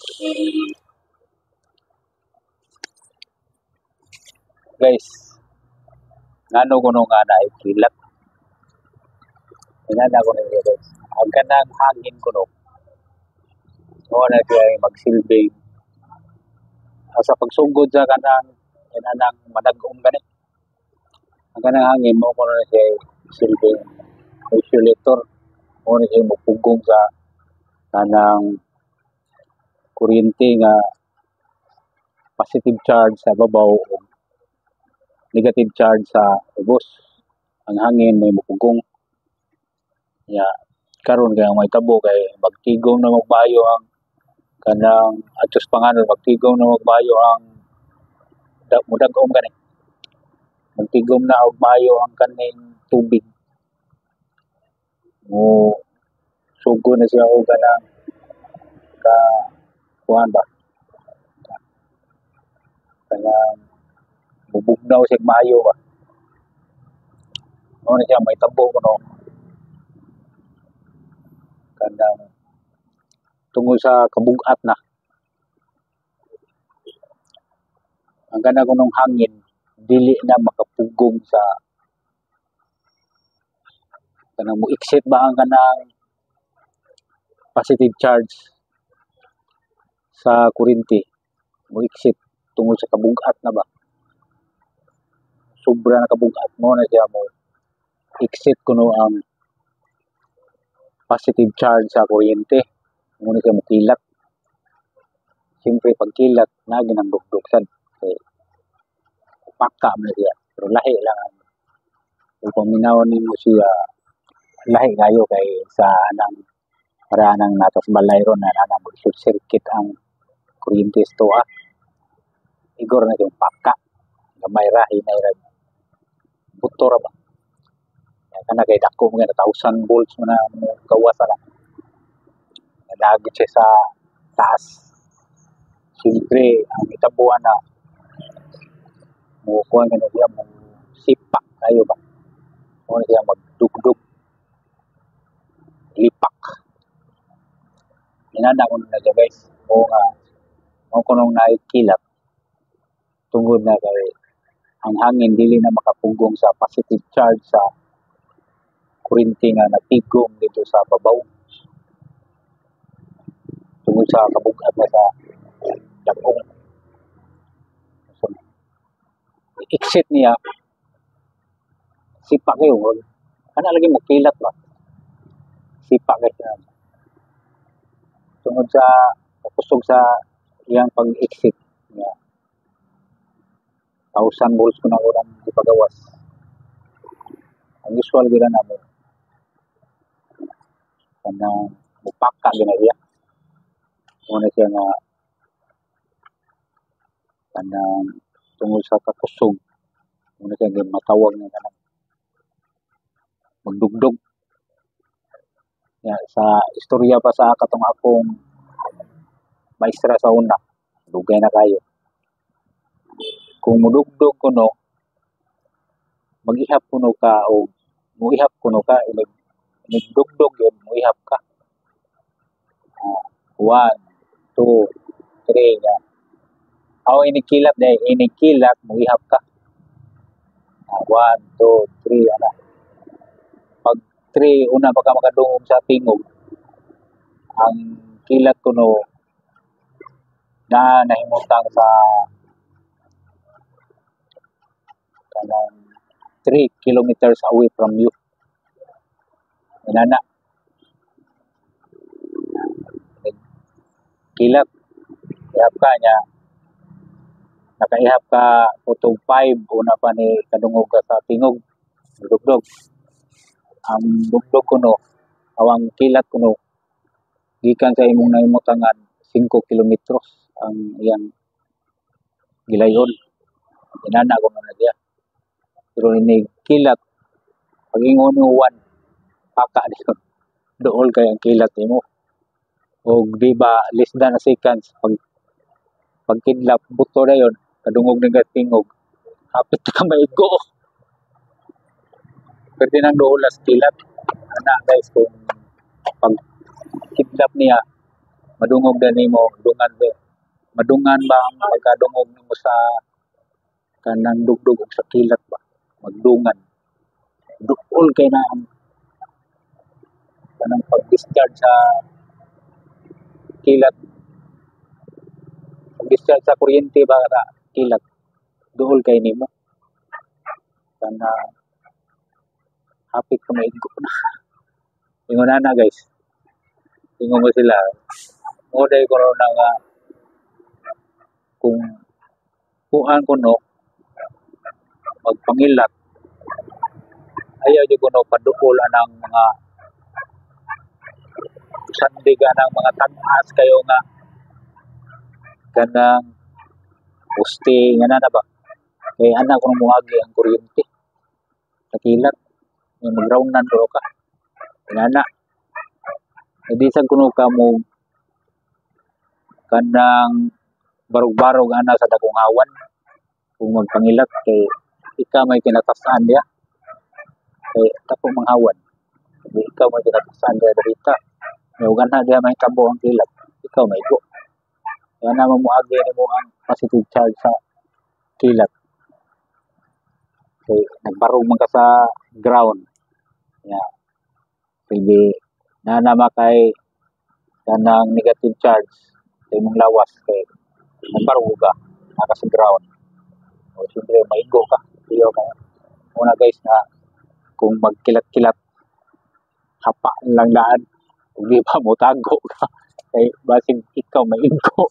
Guys, ngano kuno nga naay kilat? Ingana ko ninyo, guys. Ang kanang hangin kuno, mao na siya ay magsilbi sa pagsugod sa kanang inanang manag-om gani. Ang kanang hangin mao kuno na siya silbing insulator. Mao na siya mopugong sa kanang kuryente nga positive charge sa babaw ug negative charge sa ubos. Ang hangin may mopugong. Ya, karon kay ang mahitabo kay magtigom na magbayo ang kanang adto sa panganod, magtigom na magbayo ang mudag-om gani. Magtigom na og maayo ang kaning tubig. Mo sugo na siya og kanang ka kuan ba, kanang mubugnaw siya maayo ba. Mao na siya mahitabo kuno kanang tungod sa kabug-at na ang kana kunong hangin dili na makapugong sa kanang mo-exit ba ang kanang positive charge sa kuryente, mo-exit tungod sa kabug-at na ba, sobra na kabug-at, mo na siya mo exit kuno ang positive charge sa kuryente, mo na siya mokilat. Siyempre pagkilat naa ginang dugdug sad kay paka man na siya, pero lahi lang ang kung paminawon nimo siya, lahi kayo kay sa anang para anang naa sa balay ron na ana mag short circuit ang kuryente sa tuwa, igor na siyang paka, gamay ra, hinay ra, buto ra ba. Kana kay dako man na 1,000 volts man na mo gawas ana, nalagit siya sa taas. Siyempre ang itabuan na mo kuan na siya, mo sipak kayo ba, mo na siya magdugdug, lipak. Inana ko na siya, guys, mo nga mo kunong nakikilat tungod na kay ang hangin dili na makapugong sa positive charge sa kuryente nga natigom dito sa babaw tungod sa kabug-at na sa dag-om. So, exit niya, sipa kayo, kana lagi mo kilat ba, sipa kayo siya tungod sa kusog sa iyang pag-exit niya. 1,000 volts ko na urang ipagawas. Ang usual gyud na mo kanang mupaka gyud na siya, mo na siya nga kanang tungod sa kakusog, mo na siya matawag nga kanang magdugdog. Ya, sa istorya pa sa katong akong maestra sa una, dugay na kayo. Kung mudugdog kuno, mag-ihap kuno ka o muihap kuno ka, inig, inig dugdog yun, muihap ka. 1, 2, 3, ya. Aw, inig kilat dahil, inig kilat, muihap ka. 1, 2, 3, ana. Pag 3, una pa ka makadungog sa tingog, ang kilat kuno na nahimutang sa kanang 3 kilometers away from you. Inana. Kilat. Ihap ka niya. Nakaihap ka putog 5, una pa ni kadungog ka sa tingog. Dugdog. Ang dugdog kuno, awang kilat kuno, gikan sa imong nahimutangan, 5 kilometros ang iyang gilayon. Inana ko na siya. Pero ini kilat, pag ingon mo 1, paka diyon. Dool kay ang kilat nimo. Og di ba less than a seconds, pag pagkidlap buto na yon, kadungog ng tingog, hapit ka maigo. Pwede nang dool as kilat. Ana guys, kung pag kidlap niya, Madungog na nimo, dungan ba, madungan ba ang pagkadungog nimo sa kanang dugdug ug sa kilat ba, magdungan. Duol kay na ang kanang pag-discharge sa kilat, pag-discharge sa kuryente ba sa kilat, duol kay nimo. Kana hapit ka maigo na. Ingon ana, guys. Ingon ko sila. Mo day ko na nga kung kuan ko no magpangilat, ayaw jud ko no paduol anang mga sandig, anang mga tag-as kayo nga kanang poste nga na ba, kay ana kuno moagi ang kuryente sa kilat nga mag-groundan kuno ka inana. Hindi sad kuno ka mo kanang barog-barog ana sa dakong hawan kung magpangilat, kay ikaw may kinatasan diya, kay dako mang hawan. Kay ikaw may kinatasan diya darita. May ug ana diya mahitabo ang kilat, ikaw maigo. Kaya na mo moagi nimo ang positive charge sa kilat. Kay nagbarog man ka sa ground. Ya. Silbi na nama kay kanang negative charge sa imong lawas, kay nagbarog ka naka sa ground. O siyempre maigo ka. Iyo ka. Una, guys, na kung magkilat-kilat, hapa lang daan. Kung di pa mo tago ka. Kay basig ikaw maigo.